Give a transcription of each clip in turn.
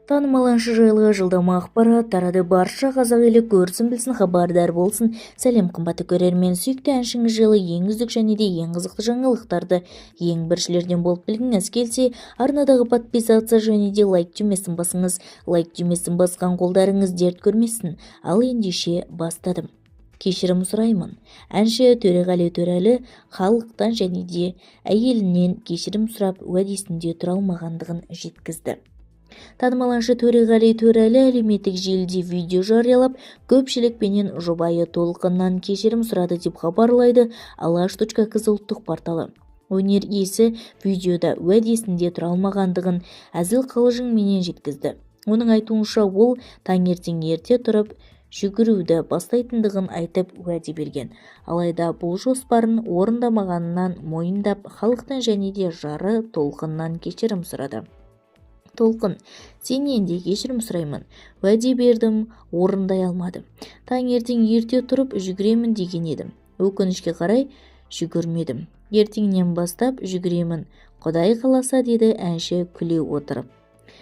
Танымал әнші жайлы жылдам ақпарат тарады. Барша қазақ елі көрсін, білсін, хабардар болсын. Сәлем, қымбатты көрермен! Сүйікті әншіңіз жайлы ең үздік және де ең қызықты жаңалықтарды ең біріншілерден болып білгіңіз келсе, арнадағы подписаться және де лайк түймесін басыңыз. Лайк түймесін басқан қолдарыңыз дерт көрмесін. Ал ендеше, бастадым. Кешірім сұраймын. Әнші Төреғали Төреәлі халықтан және де әйелінен кешірім сұрап, уәдесінде тұра алмағандығын жеткізді. Танымал әнші Төреғали Төреәлі әлеуметтік желіде видео жариялап, көпшілікпенен жұбайы Толқыннан кешірім сұрады деп хабарлайды алаш.кз ұлттық порталы. Өнер иесі видеода уәдесінде тұра алмағандығын әзіл-қалжыңменен жеткізді. Оның айтуынша, ол таңертең ерте тұрып жүгіруді бастайтындығын айтып, уәде берген. Алайда бұл жоспарын орындамағанын мойындап, халықтан және де жары Толқыннан кешірім сұрады. «Толқын, сенен де кешірім сұраймын. Уәде бердім, орындай алмадым. Таңертең ерте тұрып жүгіремін деген едім. Өкінішке қарай, жүгірмедім. Ертеңнен бастап жүгіремін, Құдай қаласа», – деді әнші күле отырып.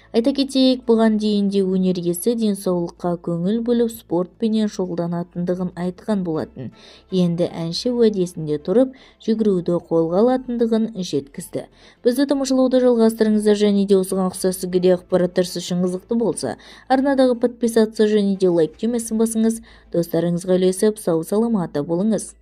Айта кетейік, бұған дейін де өнер иесі денсаулыққа көңіл бөліп, спортпенен шұғылданатындығын айтқан болатын. Енді әнші уәдесінде тұрып, жүгіруді қолға алатындығын жеткізді. Бізді тамашалауды жалғастырыңыздар және де осыған ұқсас сізге де ақпараттар сіз үшін қызықты болса, арнадағы подписаться және де лайк түймесін басыңыз. Достарыңызға үлесіп, сау саламатта болыңыз.